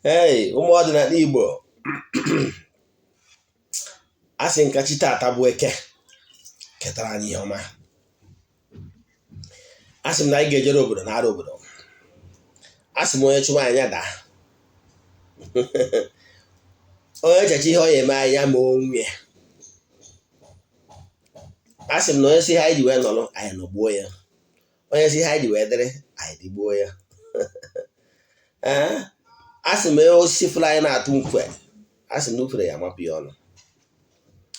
Hey, ụmụ ọdịnala Igbo, a sị nka chi taata bụ Eke ketara anyị ihe ọma. A sị m na anyị ga-ejere obodo na ara obodo. A sị m onye chụwa anyị daa, onye cheche ihe ọ ya eme anyị ya ma onwe ya. A sị m na onye si ihe anyị ji wee nọrọ, anyị nọgbuo ya. Onye si ihe anyị ji wee dịrị, anyị dịgbuo ya. Ee, a sị m osisi fụrụ anyị na-atụ mfe, a sị m na ufere ya amapụ ya ọnụ.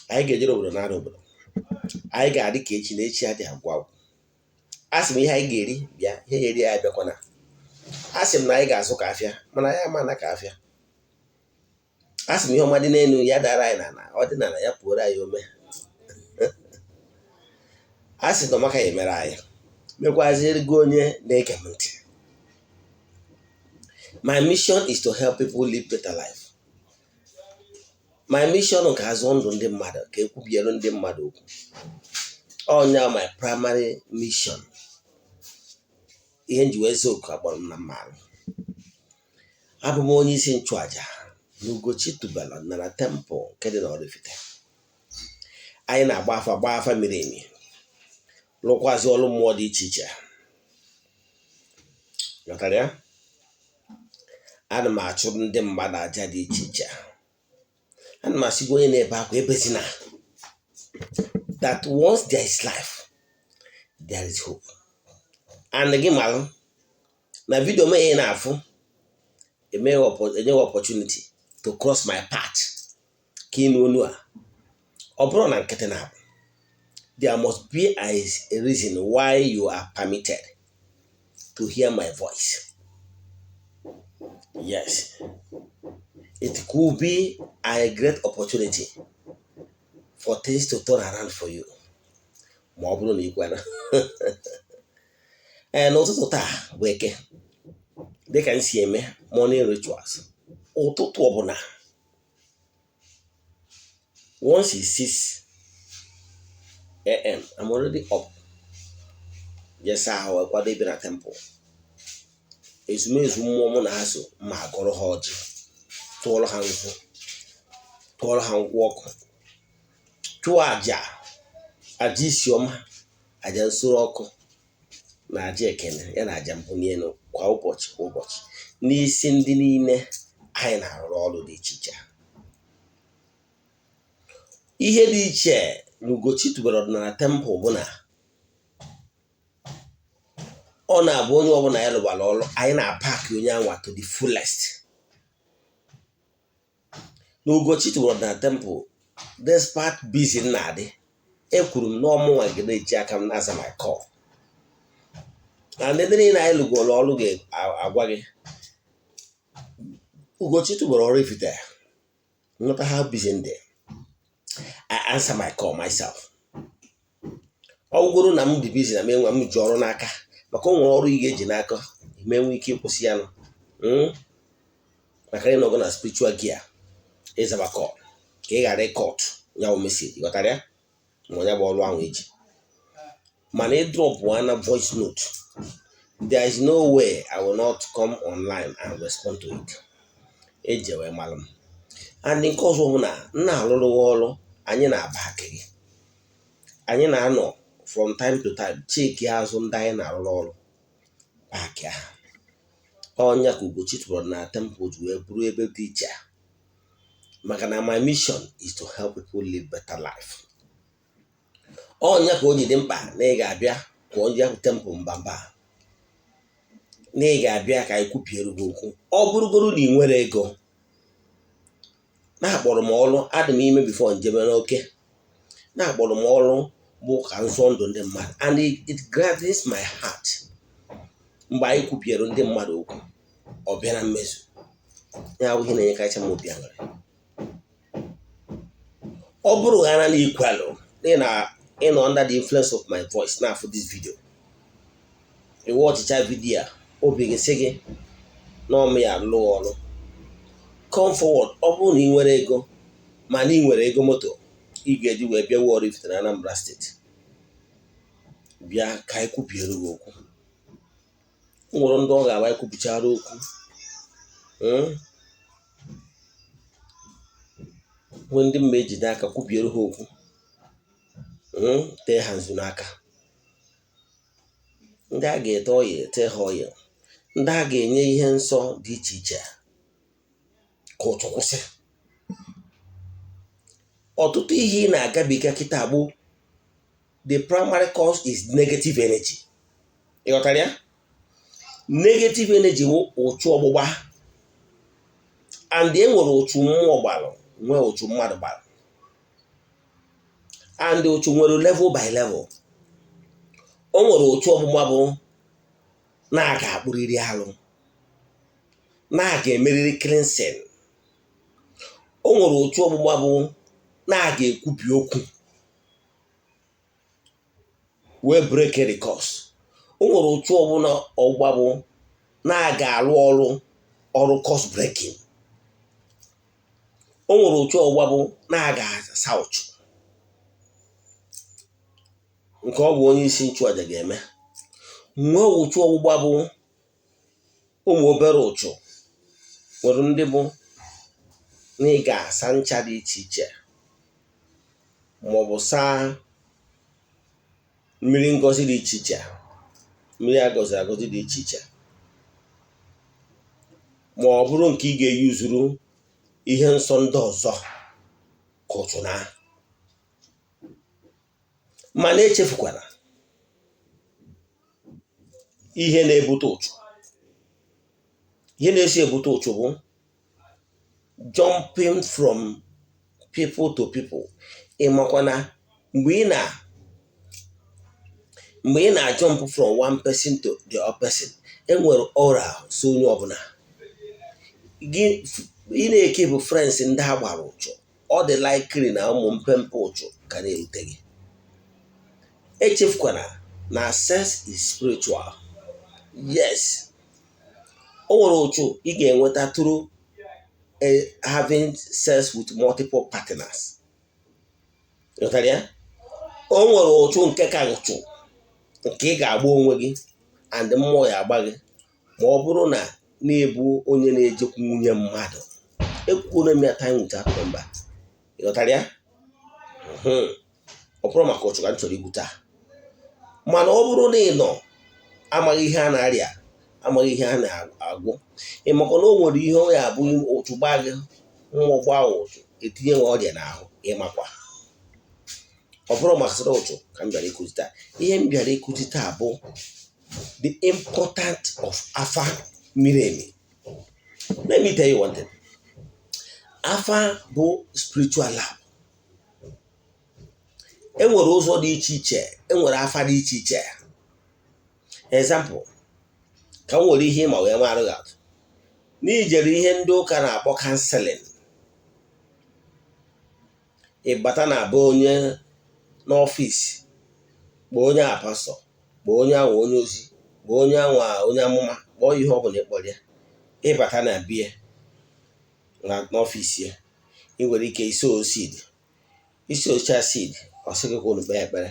Anyị ga-ejere obodo nara obodo. Anyị ga-adị ka echi na echi adịghị agwụ agwụ. A sị m ihe anyị ga-eri bịa, ihe ya eri ya abịakwana. A sị m na anyị ga-azụ ka afịa, mana anyị ama na ka afịa. A sị m ihe ọma dị n'elu ya dara anyị n'ala, ọ dị n'ala ya pụoro anyị ome. A sị na ọmaka ya emere anyị, mekwaziri gị onye na-ege m ntị. My mission is to help people live better life. My mission ka azụ ndụ ndị mmadụ, ka ekwubiere ndị mmadụ okwu. Ọnya my primary mission. Ihe nji wee oku akpọrọ m na mmalụ. Abụ m onye isi nchụaja na Ugochi tubelu na temple nke dị n'Oraifite. Anyị na-agba afa, gbaa afa miri emi, lụkwazị ọrụ mmụọ dị iche iche. Ghọtara ya? Ana m achụrụ ndị mmadụ aja dị iche iche. Ana m asịgwa onye na-ebe akwa ebezina, that once there is life, there is hope. And gị malụ na video m ị na-afụ enyeghị opportunity to cross my path ka ịnụ onu a, ọ bụrụ na nkịtị na-abụ, there must be a reason why you are permitted to hear my voice. Yes, it could be a great opportunity for things to turn around for you, ma ọ bụrụ na ị kwere. Ee, n'ụtụtụ taa bụ Eke, dịka m si eme morning rituals ụtụtụ ọbụla, once it's 6 a.m., I'm already up. Yes, ahụ kwado ịbịa na temple. Ezumezu mmụọ mụ na ha so ma agọrọ ha ọjị, tụọrọ ha nkwụ, tụọrọ ha nkwụ ọkụ, chụọ àjà, àjà isi ọma, àjà nsure ọkụ na àjà ekene ya na àjà mbunye elu kwa ụbọchị kwa ụbọchị n'isi ndị niile anyị na-arụrụ ọrụ dị iche iche. Ihe dị iche na Ugochi tubelu ọdịnala temple bụ na ọ na-abụ onye ọbụla ya lụgbara ọrụ, anyị na-apaki onye anwa to the fullest. Na Ugochi tubelu ọdịnala temple, despite busy na-adị, ekwuru m na ọmụnwa ga na-eji aka m na-aza my call, na ndị niile anyị lụgoro ọrụ ga-agwa gị Ugochi tubelu Oraifite, no matter how busy ndị, I answer my call myself. Ọ bụgoro na m dị busy na m enwe m ji ọrụ n'aka, maka o nwere ọrụ ị ga-eji n'aka ime nwe ike ịkwụsị ya nụ, maka ịnọgo na spiritual gear ịzaba call ka ị ghara ịkọt ya bụ message. Ghọtara ya? Ma onye bụ ọrụ ahụ eji mana ị drop na voice note, there is no way I will not come online and respond to it. Eji wee malụ m. And nke ọzọ bụ na m na-alụrụ ọrụ, anyị na-aba akịrị, anyị na-anọ from time to time cheki azụ ndị anyị na-arụrụ ọrụ paakị ahụ. Ọnya ka Ugochi tụrụ na temple ji wee bụrụ ebe dị iche, maka na my mission is to help people live better life. Ọnya ka o ji dị mkpa na ị ga-abịa kwụọ ndị ahụ temple mbamba, na ị ga-abịa ka anyị kwupiere gị okwu. Ọ bụrụgoro na ị nwere ego, na-akpọrọ m ọrụ adị m ime before njebe n'oke, na-akpọrọ m ọrụ bụ ka nzọ ndụ ndị mmadụ, and it gladdens my heart mgbe anyị kwupiere ndị mmadụ okwu, ọ bịa na mmezu. Ya bụ ihe na-enyekarịcha m obi aṅụrị. Ọ bụrụ ghara na ikwelụ na ịnọ under the influence of my voice na-afụ this video, iwe ọchịcha video a, obi gị sị gị na ọmụ ya lụọ ọrụ, come forward. Ọ bụrụ na ị nwere ego, mana ị nwere ego moto ị ga-eji wee bịa Oraifite na Anambra Steeti, bịa ka anyị kwupiere gị okwu. O nwere ndị ọ ga-agba ekwupichara okwu. Nwee ndị mma ejide aka kwubiere ha okwu, tee ha nzu n'aka. Ndị a ga-ete oil, tee ha oil. Ndị a ga-enye ihe nsọ dị iche iche ka ụtụ kwụsị. Ọtụtụ ihe ị na-agabiga kịta bụ the primary cause is negative energy. Ị ghọtara ya? Negative energy bụ ụchụ ọgbụgba, and e nwere ụchụ mmụọ gbalụ, nwee ụchụ mmadụ gbalụ, and ụchụ nwere level by level. O nwere ụchụ ọgbụgba bụ na a ga-akpụrịrị alụ, na a ga-emerịrị cleansing. O nwere ụchụ ọgbụgba bụ na a ga-ekwubi okwu wee break the curse. O nwere ụchụ ọbụla ọgbụgba bụ na a ga-arụ ọrụ ọrụ curse breaking. O nwere ụchụ ọgbụgba bụ na a ga-asa ụchụ, nke ọ bụ onye isi nchụaja ga-eme. Nwee ụchụ ọgbụgba bụ ụmụ obere ụchụ. Nwere ndị bụ na ị ga-asa ncha dị iche iche maọbụ saa mmiri ngozi dị iche iche, mmiri a gọziri agọzi dị iche iche, ma ọ bụrụ nke ị ga-eyuzuru ihe nsọ ndị ọzọ ka ụchụ na. Mana echefukwara ihe na-ebute ụchụ. Ihe na-esi ebute ụchụ bụ jumping from people to people. Ịmakwa na mgbe ị na jump from one person to the other person, enwere aura so onye ọbụla gị ị na-eke bụ friends. Ndị ha gbara ụchụ, ọ dị likely na ụmụ mpempe ụchụ ka na-erute gị. Echefukwana na sex is spiritual. Yes, o nwere ụchụ ị ga-enweta through having sex with multiple partners. Ghọtara ya? O nwere ụchụ nke ka ụchụ nke ị ga-agba onwe gị, and mmụọ ya agba gị ma ọ bụrụ na na-ebu onye na-ejekwu nwunye mmadụ. Ekwuola m ya time without number. Ghọtara ya? Ọ bụrụ maka ụchụ ka m chọrọ ikwu taa, mana ọ bụrụ na ị nọ amaghị ihe a na-arịa, amaghị ihe a na-agwọ, ị makwa na o nwere ihe ọ ya abụ ụchụ gbaa gị, mmụọ gbaa ụchụ, etinye nwe ọrịa n'ahụ. Ịmakwa ọ bụrụ masịrị ụchụ ka m bịara ịkụzi taa. Ihe m bịara ịkụzi taa bụ the importance of afa miri emi. Let me tell you one thing. Afa bụ spiritual lab. Enwere ụzọ dị iche iche, enwere afa dị iche iche. Example, ka m nwere ihe ịma wee marụ gị atụ n'ijere ihe ndị ụka na-akpọ counseling. Ịbata na be onye n'ọfịs, kpọọ onye a pastọ, kpọọ onye ahụ onye ozi, kpọọ onye ahụ onye amụma, kpọọ ihe ọ bụla ịkpọrọ ya. Ịbata na bie n'ọfịs ya, ị nwere ike isi seed, isi ocha seed, ọ sị gị ka unu kpee ekpere.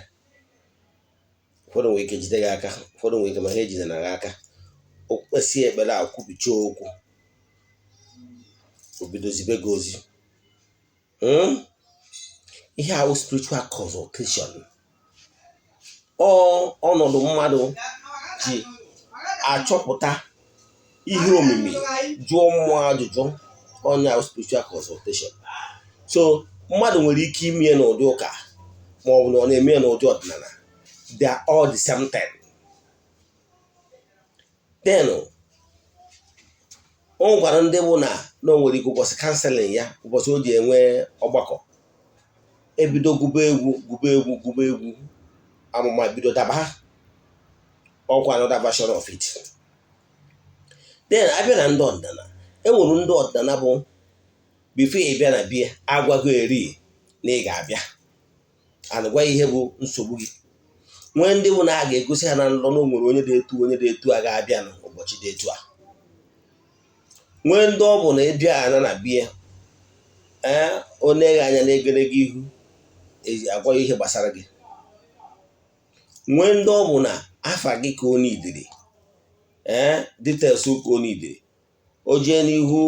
Ụfọdụ nwere ike jide gị aka, ụfọdụ nwere ike ma ha ejide na gị aka. O kpesị ekpere a, kwubicha okwu, o bidozibe gị ozi. Ihe ahụ spiritual consultation, ọ ọnọdụ mmadụ ji achọpụta ihe omimi, jụọ mmụọ ajụjụ, onye ahụ spiritual consultation. So mmadụ nwere ike ime ya n'ụdị ụka ma ọ bụ na ọ na-eme ya n'ụdị ọdịnala. They are all the same thing. Then o nwekwara ndị bụ na o nwere ike ụbọchị counseling ya, ụbọchị o ji enwe ọgbakọ, ebido gụba egwu, gụba egwu, gụba egwu, amụma bido daba. Ọkwa another version of it. Then abịa na ndị ọdịnala, enwere ndị ọdịnala bụ before ị bịa na bie, agwago eri na ị ga-abịa and gwa ihe bụ nsogbu gị. Nwee ndị bụ na a ga-egosi ha na nlọ na o nwere onye dị etu, onye dị etu a ga-abịa n'ụbọchị dị etu a. Nwee ndị ọ bụ na ịbịa ana na bie, ee, o neghi anya n'egedege ihu, agwa ihe gbasara gị. Nwee ndị ọ bụ na afa gị ka o nidiri, ee, details ka o nidiri, o jee n'ihu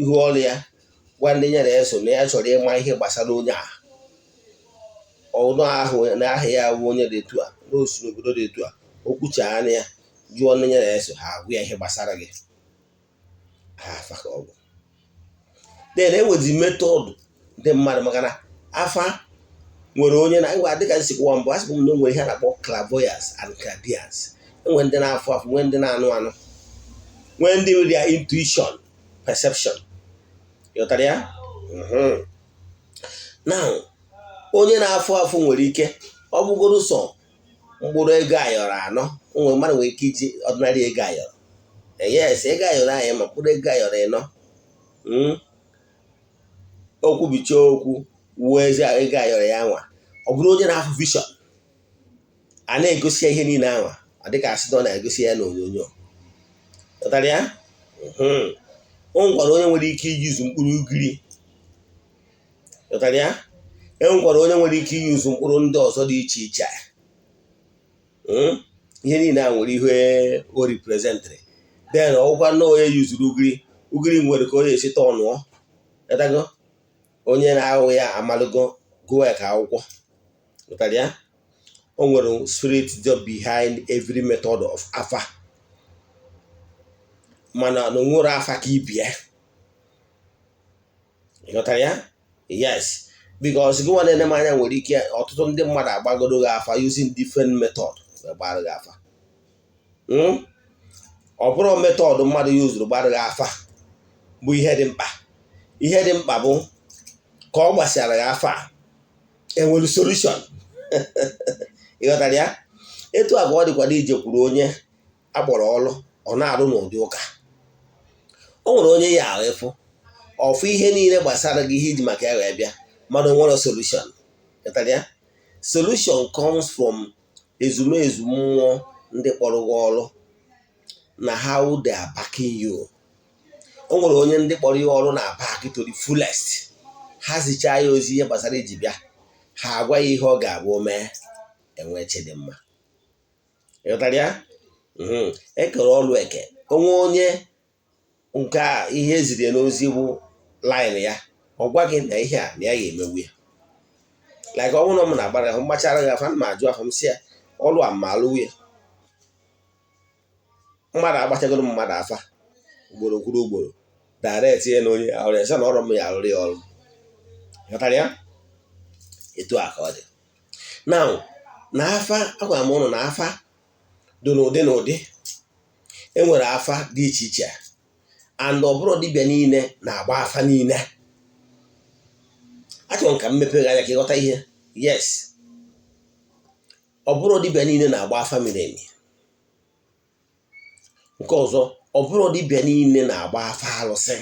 ihu ọrụ ya. Gwa ndị ya na-eso na ya chọrọ ịma ihe gbasara onye a, ọnụ ahụ na aha ya bụ onye dị etu a, na o si n'obodo dị etu a. O kwuchaa anya ya, jụọ ndị ya na-eso, ha agwa ya ihe gbasara gị. Ha afa ka ọ bụ. Then enwezi method ndị mmadụ, maka na afa nwere onye na ngwa dịka nsikwa mbụ, asị m na o nwere ihe a na-akpọ clairvoyance and clairaudience. Enwere ndị na-afụ afụ, nwee ndị na-anụ anụ, nwee ndị nwere ya intuition, perception. Ịghọtara ya? Now, onye na-afụ afụ nwere ike ọ bụgoro sọ mkpụrụ ego ayọrọ anọ. Onwe mmadụ nwere ike iji ordinary ego ayọrọ, yes, ego ayọrọ anyị, ma mkpụrụ ego ayọrọ ịnọ, okwu bichie okwu wuo ezi ego ayọrọ ya nwa. Ọ bụrụ onye na-afụ vision, a na-egosi ya ihe niile anwa, ọ dịka asị na ọ na-egosi ya n'onyonyo. Ghọtara ya? O nwekwara onye nwere ike iyuzu mkpụrụ ugiri. Ghọtara ya? E nwekwara onye nwere ike iyuzu mkpụrụ ndị ọzọ dị iche iche. Ihe niile a nwere ihe o representịrị. Then ọgwụkwa na onye yuzuru ugiri, ugiri nwere ka onye esi tọnụọ. Ghọtago? Onye na-ahụ ya amalụgo gụọ ya ka akwụkwọ. Ghọtara ya? O nwere spirit dị behind every method of afa, mana na onwere afa ka ibie. Ịghọtara ya? Yes, because gị nwa na-ene m anya nwere ike ọtụtụ ndị mmadụ agbagoro gị afa using different method wee gbara gị afa. Ọ bụrụ method mmadụ yuzuru gbara gị afa bụ ihe dị mkpa. Ihe dị mkpa bụ ka ọ gbasara gị afa a, enwere solution. Ịghọtara ya? Etu a ka ọ dịkwa ije kwuru onye akpọrọ ọrụ, ọ na-arụ n'ụdị ụka. O nwere onye ya ahụ ịfụ ọfụ ihe niile gbasara gị, ihe iji maka ya wee bịa, mana o nwere solution. Ịghọtara ya? Solution comes from ezumezu mmụọ ndị kpọrọ gị ọrụ na how they are backing you. O nwere onye ndị kpọrọ ya ọrụ na back to the fullest. Ha zichaa ya ozi ihe gbasara iji bịa, ha agwa ya ihe ọ ga-abụ mee, enwee chidimma. Ịghọtara ya? Ekere ọrụ eke onwe onye nke a. Ihe eziri ya n'ozi bụ line ya, ọ gwa gị na ihe a na ya ga-emewu ya. Like ọ bụrụ na m na-agbara ya, mgbachara gị afa, ma ajụ afọ m si ya ọrụ a ma alụ ya. Mmadụ agbachagoro mmadụ afa ugboro kwuru ugboro, direct ya na onye ọrụ ya sị na ọrụ m ya arụrụ ya ọrụ. Ghọtara ya? Etu a ka ọ dị. Now, na afa, agwara m ụnụ na afa dị n'ụdị n'ụdị. Enwere afa dị iche iche, and ọ bụrụ dibịa niile na-agba afa niile. Achọrọ m ka m mepee gị anya ka ịghọta ihe. Yes, ọ bụrụ dibịa niile na-agba afa miri emi. Nke ọzọ, ọ bụrụ dibịa niile na-agba afa alụsị.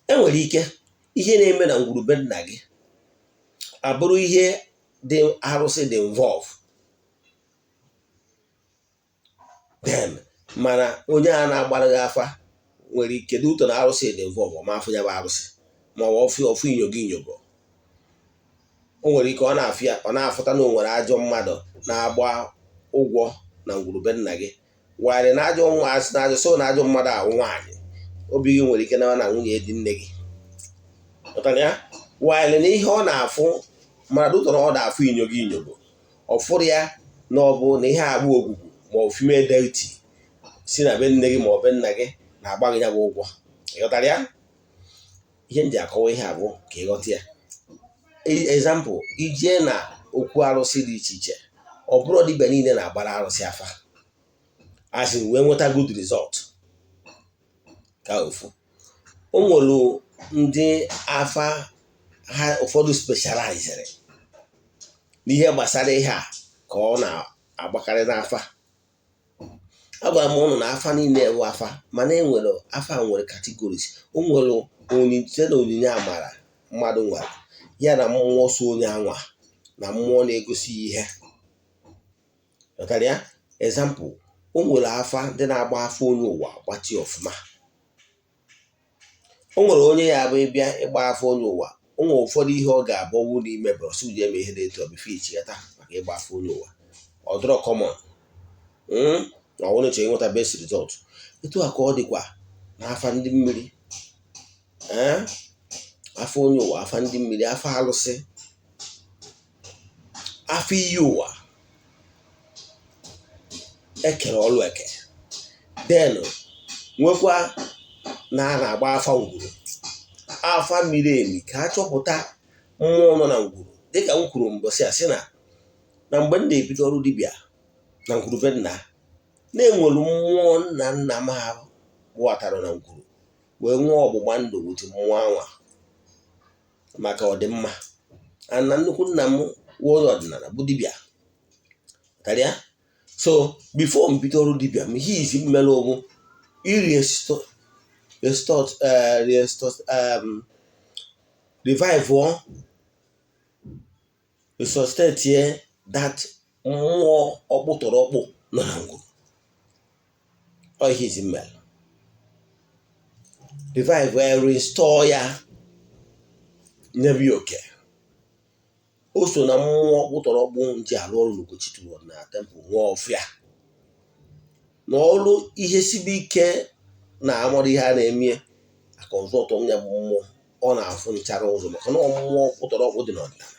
Enwere ike ihe na-eme na ngwurube nna gị abụrụ ihe dị arụsị dị involve then, mana onye a na-agbara gị afa nwere ike dị ụtọ na arụsị dị involve, ọ ma afụ ya bụ arụsị, ma ọ bụ ọfụ ọfụ inyogo inyogo. O nwere ike ọ na-afụ ya, ọ na-afụta na o nwere ajọ mmadụ na-agba ụgwọ na ngwurube nna gị warị na ajọ nwa asị na ajọ so na ajọ mmadụ ahụ nwaanyị. Obi gị nwere ike nawa na nwunye dị nne gị. Ghọtara ya? Warị na ihe ọ na-afụ, mana dụtọ na ọ na-afụ inyogo inyogo, ọ fụrụ ya na ọ bụ na ihe agba ogwugwu ma ọ bụ female deity si na be nne gị ma ọ be nna gị na-agba gị ya bụ ụgwọ. Ịghọtara ya? Ihe m ji akọwa ihe abụ ka ịghọta ya. Example, ijee na okwu arụsị dị iche iche, ọ bụrụ dibịa niile na-agbara arụsị afa asị wee nweta good result ka ofu. O nwere ndị afa ha ụfọdụ specializere n'ihe gbasara ihe a ka ọ na-agbakarị n'afa. Agwara m ụnụ na afa niile ewu afa, mana e nwere afa nwere categories. O nwere onyinye site na onyinye amara mmadụ nwere ya na mmụọ so onye anwa na mmụọ na-egosi ya ihe. Ghọtara ya? Example, o nwere afa ndị na-agba afa onye ụwa gbachi ọfụma. O nwere onye ya bụ ịbịa ịgba afa onye ụwa, o nwere ụfọdụ ihe ọ ga-abọwu n'ime bọsụ ji eme ihe dị etu ọ before ichighata maka ịgba afa onye ụwa. Ọ dịrọ common na ọ bụrụ chọrọ ịnweta best result. Etu a ka ọ dịkwa n'afa ndị mmiri. Ee, afa onye ụwa, afa ndị mmiri, afa alụsị, afa iyi ụwa, ekere ọlụ eke. Then nwekwa na a na-agba afa ngwuru, afa miri emi, ka a chọpụta mmụọ nọ na ngwuru. Dịka m kwuru mbọsị a, sị na mgbe m na-ebido ọrụ dibịa na ngwuru be nna, na-enwere mmụọ nna nna m ha ghọtara na ngwuru, wee nwee ọgbụgba ndụ with mmụọ anwa maka ọdịmma. Na nnukwu nna m wụ onye ọdịnala bụ dibịa karịa. So before m bido ọrụ dibịa m, ihe izi m mere bụ i restore, revive or resuscitate that mmụọ ọkpụtọrọkpụ nọ na ngwuru. Ọ ihe izi m mere, revive ya, restore ya, nyebe ya oke. O so na mmụọ ọkpụtọrọkpụ ji arụ ọrụ n'Ugochi tubelu na temple. Nwee ọfịa na ọrụ ihe sibe ike na amara ihe a na-eme aka ọzọ ụtọ ya bụ mmụọ ọ na-afụ nchara ụzọ, maka na mmụọ ọkpụtọrọkpụ dị n'ọdịnala.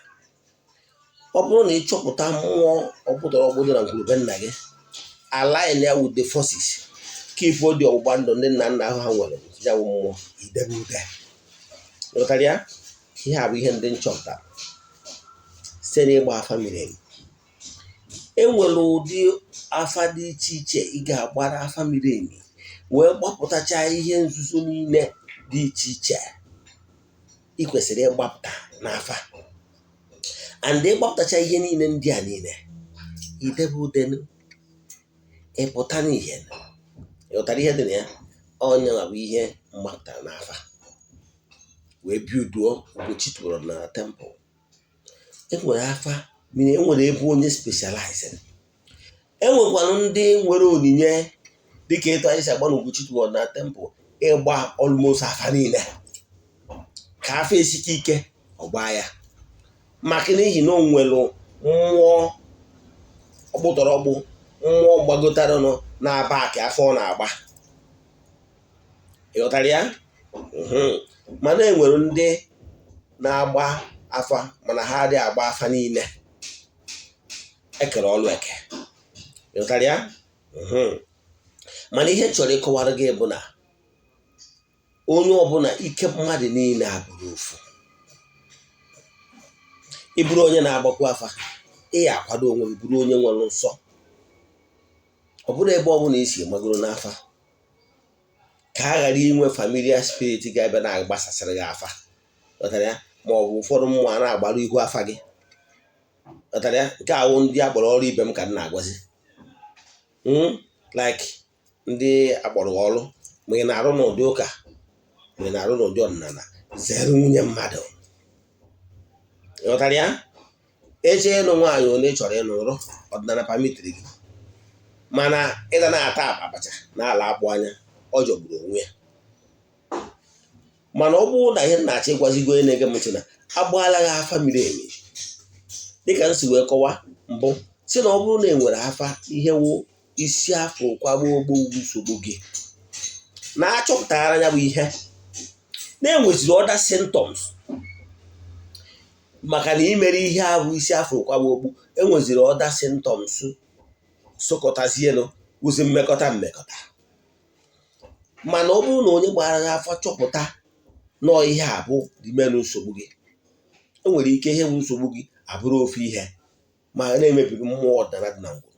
Ọ bụrụ na ịchọpụta mmụọ ọkpụtọrọkpụ dị na ngwurube nna gị, align ya with the forces, keep dị ọgbụgba ndụ ndị nna nna ahụ ha nwere, ya bụ mmụọ idebe ude. Ghọtara ya? Ihe a bụ ihe ndị nchọpụtara site n'ịgba afa miri emi. E nwere ụdị afa dị iche iche ị ga-agbara afa miri emi wee gbapụtacha ihe nzuzo niile dị iche iche ị kwesịrị ịgbapụta n'afa. And ịgbapụtacha ihe niile ndị a niile, idebe udenu, ịpụta n'ihe. Ịghọtara ihe dị na ya? Ọnya bụ ihe mgbapụtara n'afa wee builduo Ugochi tubelu na temple. Enwere afa mmiri, enwere ebe onye specialized, enwekwanụ ndị nwere onyinye dịka etu anyị si agba n'Ugochi tubelu na temple, ịgba almost afa niile. Ka afa esike ike, ọgba ya, maka n'ihi na o nwere mmụọ ọkpụtọrọkpụ, mmụọ gbagotaranụ na-aba akị afọ ọ na-agba. Ịghọtara ya? Mana enwere ndị na-agba afa, mana ha adịghị agba afa niile. Ekere ọlụ eke. Ịghọtara ya? Mana ihe m chọrọ ịkọwara gị bụ na onye ọbụla, ike mmadụ niile abụrụ ofu. Ị bụrụ onye na-agbakwu afa, ị ya akwado onwe gị, bụrụ onye nwere nsọ. Ọ bụrụ ebe ọbụla isi magoro n'afa, ka a ghara inwe familiar spirit ga-abịa na-agbasasịrị gị afa. Ghọtara ya? Ma ọ bụ ụfọdụ mmụọ a na-agbara ihu afa gị. Ghọtara ya? Nke awụ ndị akpọrọ ọrụ ibe m ka m na-agwazi, like ndị akpọrọ ọrụ, ma ị na-arụ n'ụdị ụka, ma ị na-arụ n'ụdị ọdịnala, zere nwunye mmadụ. Ghọtara ya? Eche ịnụ nwaanyị onye ị chọrọ ịnụ, rụ ọdịnala permitiri gị, mana ịga na-ata abacha na-ala akpụ anya, ọ jọgburu onwe ya. Mana ọ bụrụ na ihe m na-achọ ịgwazigo onye na-ege m ntị na agbaala gị afa miri emi, dịka m si wee kọwa mbụ, si na ọ bụrụ na e nwere afa ihe wụ isi afọ kwagbo ogbo nsogbu gị, na-achọpụtara ya bụ ihe na-enweziri other symptoms, maka na imere ihe ahụ isi afọ kwagbo ogbu, enweziri other symptoms sokọtazienụ wụzi mmekọta mmekọta. Mana ọ bụrụ na onye gbara gị afọ chọpụta nọọ ihe a bụ ime nsogbu gị, enwere ike ihe bụ nsogbu gị abụrụ ofu ihe, ma na-emebiri mmụọ ọdịnala dị na ngwuru.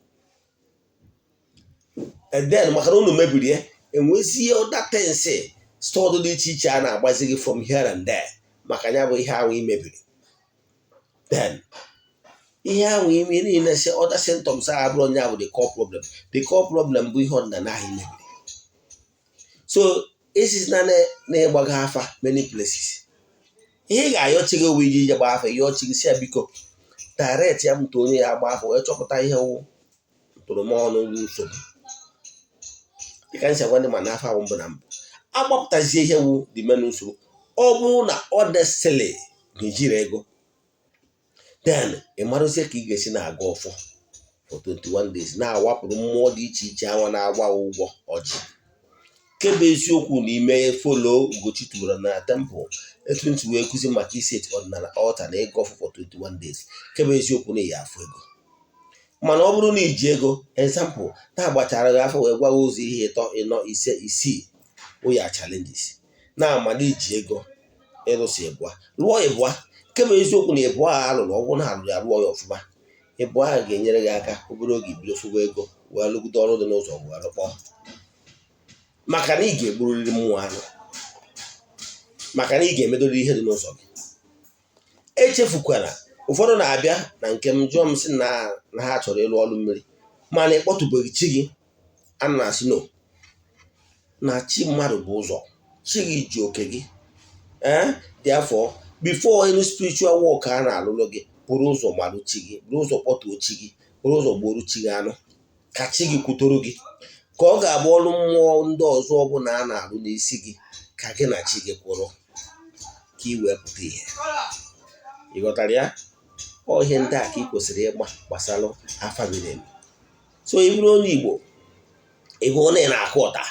And then maka na unu mebiri ya, enwezie other things stored dị iche iche a na-agbazi gị from here and there maka ya bụ ihe ahụ imebiri. Then ihe ahụ ime niile si other symptoms ahụ abụrụ onye ahụ the core problem. The core problem bụ ihe ọdịnala ahụ imebiri. So esizina na ịgbaga afa many places. Ihe ị ga-ayọchi gị owe iji ije gba afa, ihe ọchị gị si ya, biko direct ya mụta onye ya agba afa wee chọpụta ihe wụ ntụrụmọnụ nsogbu. Dịka m si agwa ndị ma n'afọ ahụ mbụ na mbụ, agbapụtazie ihe wụ the main nsogbu. Ọ bụrụ na honestly na ijiri ego, then ị marụzie ka ị ga-esi na-aga ọfọ for 21 days, na-awapụrụ mmụọ dị iche iche anwa na-agba ụgwọ ọjị. Nke bụ eziokwu na ime follow Ugochi tubelu na temple, etu ntị wee kụzi maka iset ọdịnala altar na ịgọ ọfọ for 21 days, nke bụ eziokwu na ya afụ ego. Mana ọ bụrụ na iji ego, example, na-agbachara gị afọ wee gwa gị ụzọ ihe ịtọ, ịnọ, ise, isii ya challenges na amala iji ego ịlụsị ịbụa, lụọ ịbụa. Nke bụ eziokwu na ịbụa a alụrụ, ọgwụ na alụrụ ya, lụọ ya ọfụma, ịbụa ahụ ga-enyere gị aka. Obere oge, ibido fụwa ego wee lụgide ọrụ dị n'ụzọ wee rụkpọọ, maka na ị ga-egburịrị mmụọ anụ, maka na ị ga-emedori ihe dị n'ụzọ gị. Echefukwara, ụfọdụ na-abịa na nke m jụọ m sị na ha chọrọ ịlụ ọrụ mmiri, mana ịkpọtụbeghị chi gị. A na-asị no, na chi mmadụ bụ ụzọ, chi gị ji oke gị. Ee, therefore, before any spiritual work a na-alụlụ gị, bụrụ ụzọ malụ chi gị, bụrụ ụzọ kpọtuo chi gị, bụrụ ụzọ gbuoro chi gị anụ, ka chi gị kwutoro gị, ka ọ ga-abụ ọrụ mmụọ ndị ọzọ ọbụla a na-alụ n'isi gị, ka gị na chi gị kwụrụ, ka ị wee pụta ihe. Ị ghọtara ya? Ọ ihe ndị a ka ị kwesịrị ịgba gbasara afa miri emi. So ị bụrụ onye Igbo, ị bụ onye na-akụ ọta,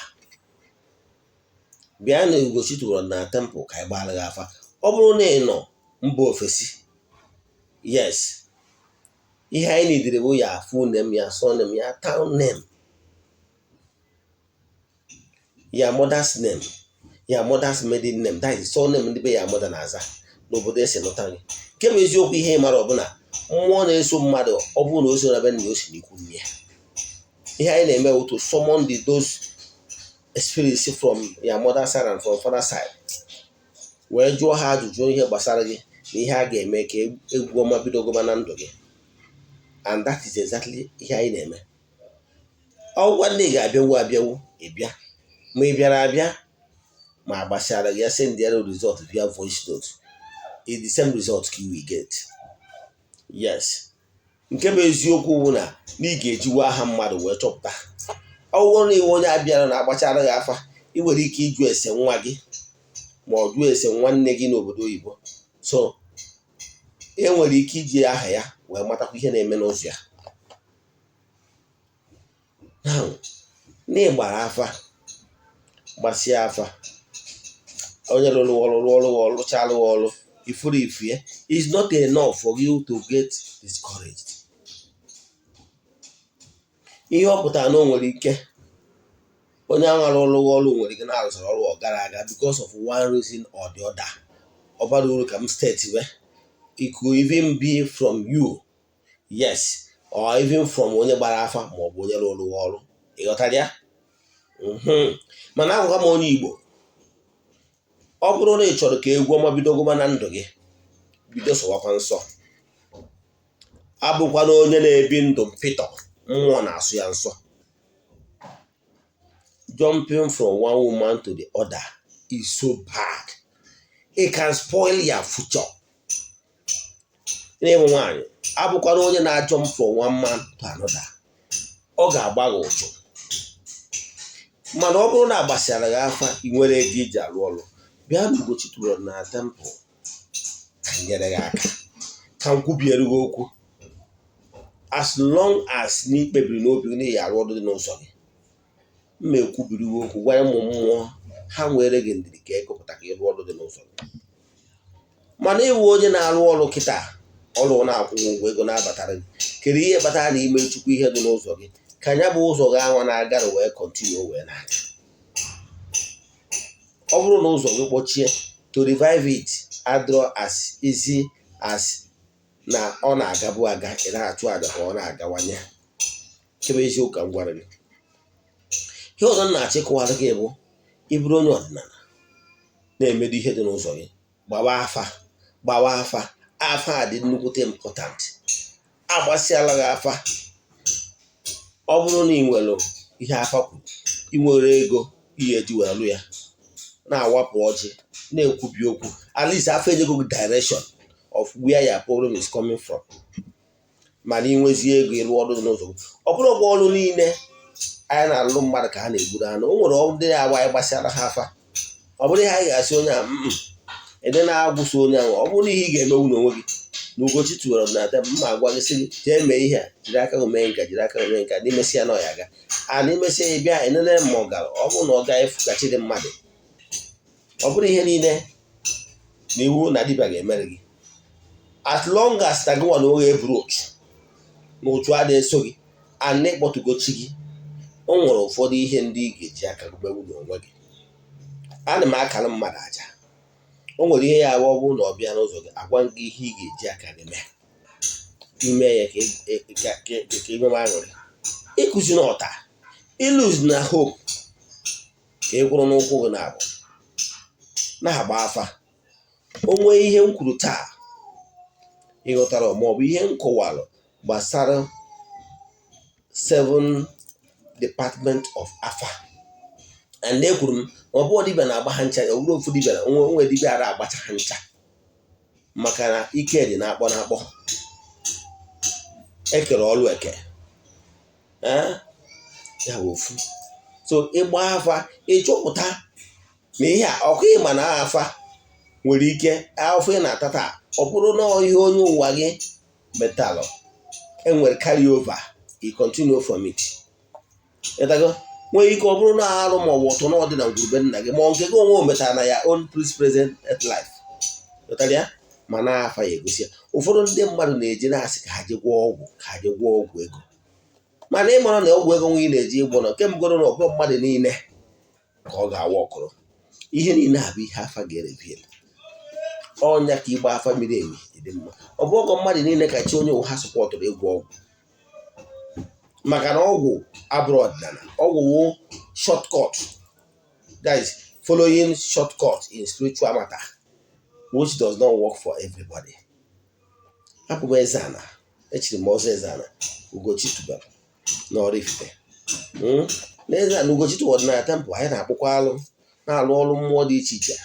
bịa na Ugochi tụrụ na temple ka anyị gbaara gị afa. Ọ bụrụ na ị nọ mba ofesi, yes, ihe anyị nidere bụ ya full name, ya surname, ya town name, ya mother's name, ya mother's maiden name, that is surname ndị be ya mother na-aza n'obodo esi nụta gị. Nke bụ eziokwu, ihe ị mara ọbụla mmụọ na-eso mmadụ, ọ bụrụ na o so na be nna ya, o si n'ikwu nne ya. Ihe anyị na-eme bụ to summon those spirits from your mother side and from father side, wee jụọ ha ajụjụ ihe gbasara gị na ihe a ga-eme ka egwu ọma bido gụba na ndụ gị. And that is exactly ihe anyị na-eme. Ọgwụgwa nne ga-abịawu abịawu, ịbịa ma ị bịara abịa, ma gbasara gị ya, send ya result via voice note, it's the same result you will get. Yes, nke bụ eziokwu bụ na ị ga-ejiwa aha mmadụ wee chọpụta. Ọ bụrụ na iwe onye abịara na-agbachara gị afa, ị nwere ike ịjụ ese nwa gị ma ọ jụọ ese nwanne gị n'obodo oyibo. So e nwere ike iji aha ya wee matakwa ihe na-eme n'ụzọ ya. Now, na ịgbara afa, gbasịa afa, onye rụrụ ọrụ rụọ ọrụ, rụchalụ ọrụ, ifuru ifue is not enough for you to get discouraged. Ihe ọ pụtara na o nwere ike onye ahụ rụrụ ọrụ nwere ike na-arụsara ọrụ ọ gara aga because of one reason or the other. Ọ bara uru ka m state we, it could even be from you, yes, or even from onye gbara afa ma ọ bụ onye rụrụ ọrụ. Ị ghọtara ya? Mana agwụgwa m onye Igbo, ọ bụrụ na ị chọrọ ka egwu ọma bido gụba na ndụ gị, bido sọwakwa nsọ. Abụkwana onye na-ebi ndụ mpịtọ, mmụọ na-asụ ya nsọ. Jumping from one woman to the other is so bad, it can spoil your future. N'ịbụ nwaanyị, abụkwana onye na-ajump from one man to another, ọ ga-agba gị ụchụ. Mana ọ bụrụ na agbasara gị afa, ị nwere ego iji arụ ọrụ, bịa n'Ugochi tubelu na temple ka nyere gị aka, ka m kwubiere gị okwu. As long as na ikpebiri n'obi gị na ị arụ ọrụ dị n'ụzọ gị, mma ekwubiri gị okwu, gwa ụmụ mmụọ ha nwere gị ndidi ka ekopụta ka ịrụ ọrụ dị n'ụzọ gị. Mana ịwụ onye na-arụ ọrụ kịta, ọrụ na-akwụ ụgwọ, ego na-abatara gị, kedu ihe kpatara na ime chukwu ihe dị n'ụzọ gị, ka ya bụ ụzọ gị anwa na-agara wee continue wee na-aga? Ọ bụrụ na ụzọ gị kpọchie, to revive it adịrọ as easy as na ọ na-agabu aga. Ị na-achụ àjà ka ọ na-agawanye. Nke bụ eziokwu ka m gwara gị. Ihe ọzọ m na-achọ ịkọwara gị bụ, ịbụrụ onye ọdịnala na-emedo ihe dị n'ụzọ gị, gbawa afa, gbawa afa. Afa a dị nnukwute important. Agbasịala gị afa, ọ bụrụ na ị nwere ihe afa kwuru, ị nwere ego ihe eji wee lụ ya, na-awapụ ọjị, na-ekwubi okwu, at least afọ enyego gị direction of where your problem is coming from. Mana ị nwezie ego ịrụ ọrụ dị n'ụzọ gị, ọ bụrụ ọgwa ọrụ niile anyị na-alụ mmadụ ka ha na-egburu anụ. O nwere ọrụ ndị na-agba anyị gbasara ha afa, ọ bụrụ ihe anyị ga-asị onye a ede na-agwụso onye ahụ, ọ bụrụ ihe ị ga-emewu n'onwe gị. Na Ugochi tụwere ọdịnala, mma agwa gị sị gị jee mee ihe a, jiri aka gị mee nka, jiri aka gị mee nka, n'imesi ya na ọ ya aga a na imesi ya bịa enene ma ọ gara. Ọ bụrụ na ọ gaa efu ka chi dị mmadụ, ọ bụrụ ihe niile na iwu na dibịa ga-emere gị, as long as na gị nwa na oghe eburu ochu na ochu a na-eso gị and na ịkpọtụgo chi gị. O nwere ụfọdụ ihe ndị ị ga-eji aka gị gbenwu n'onwe gị. Ana m akara mmadụ aja. O nwere ihe ya abụ, ọ bụrụ na ọ bịa n'ụzọ gị, agwa gị ihe ị ga-eji aka gị mee, ime ya ka ime aṅụrị, ịkụzi na ọta ilose na hope, ka ị kwụrụ n'ụkwụ gị na-abụ na-agba afa. O nwee ihe m kwuru taa ị ghọtara, maọbụ ihe m kọwalụ gbasara seven department of afa, and ekwuru m na ọ bụrụ dibịa na-agba ha ncha, ọ bụrụ ofu dibịa na onwe onwe dibịa ara agbacha ha ncha, maka na ike dị na-akpọ na-akpọ ekere ọlụ eke. Ee, ya bụ ofu. So ịgba afa, ịchọpụta na ihe a ọkụ ịma na afa nwere ike afọ ị na-ata taa, ọ bụrụ na ihe onye ụwa gị metalụ enwere carry over, you continue from it. Ịtago nwee ike ọ bụrụ na arụ ma ọ bụ ụtụ na ọdị na ngwurube nna gị, ma ọ nke gị onwe o metara na ya own present life. Ghọtara ya? Ma na-afa ya egosi ya. Ụfọdụ ndị mmadụ na-eji na-asị ka ha je gwọọ ọgwụ, ka ha je gwọọ ọgwụ ego, mana ị mara na ọgwụ ego nwe ị na-eji ịgwọ na nke mbụgoro na ọbụrụ mmadụ niile ka ọ ga-awa ọkụrụ. Ihe niile a bụ ihe afa ga-ereveal. Ọnya ka ịgba afa miri emi dị mma. Ọ bụ ọgọ mmadụ niile ka chi onye ụwa ha supportụrụ ịgwọ ọgwụ, maka na ọgwụ abụrụ ọdịnala. Ọgwụ wụ shortcut, that is following shortcut in spiritual matter, which does not work for everybody. Abụ m Eze-Ana, echiri m ọzọ Eze-Ana Ugochi tubelu na Oraifite. Na Eze-Ana Ugochi tubelu ọdịnala temple, anyị na-akpụkwa alụ, na-alụ ọrụ mmụọ dị iche iche.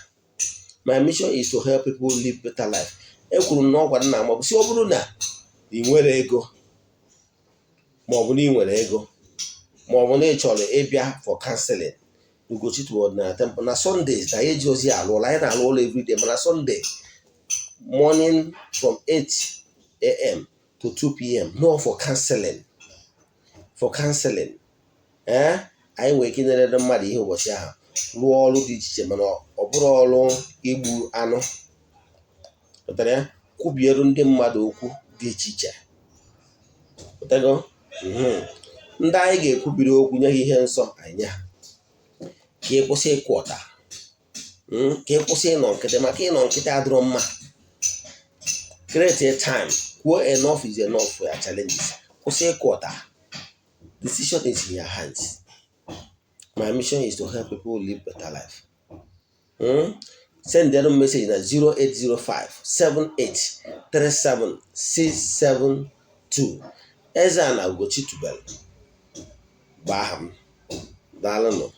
My mission is to help people live better life. Ekwuru m na ọgwa nna m, ọ bụ si ọ bụrụ na ị nwere ego, ma ọ bụ na ị nwere ego, ma ọ bụ na ị chọrọ ịbịa for counseling, Ugochi tubelu ọdịnala temple, na Sundays na anyị eji ozi alụ ụlọ. Anyị na-alụ ụlọ everyday, mana Sunday morning from 8 a.m. to 2 p.m., no, for counseling, for counseling. Ee, anyị nwere ike inyere mmadụ ihe ụbọchị ahụ, rụọ ọrụ dị iche iche, mana ọ bụrụ ọrụ igbu anụ. Pụtara ya, kwubieru ndị mmadụ okwu dị iche iche. Pụtago ndị anyị ga-ekwubiri okwu, nye ha ihe nsọ anyị nye ha, ka ị kwụsị ịkwụ ọta, ka ị kwụsị ịnọ nkịtị, maka ịnọ nkịtị adịrọ mma. Create a time, kwuo enough is enough for your challenges. Kwụsị ịkwụ ọta. Decision is in your hands. My mission is to help people live better life. Send them message na 0805 78 37 672. Eze-Ana Ugochi tubelu bụ aha m. Daalụnụ.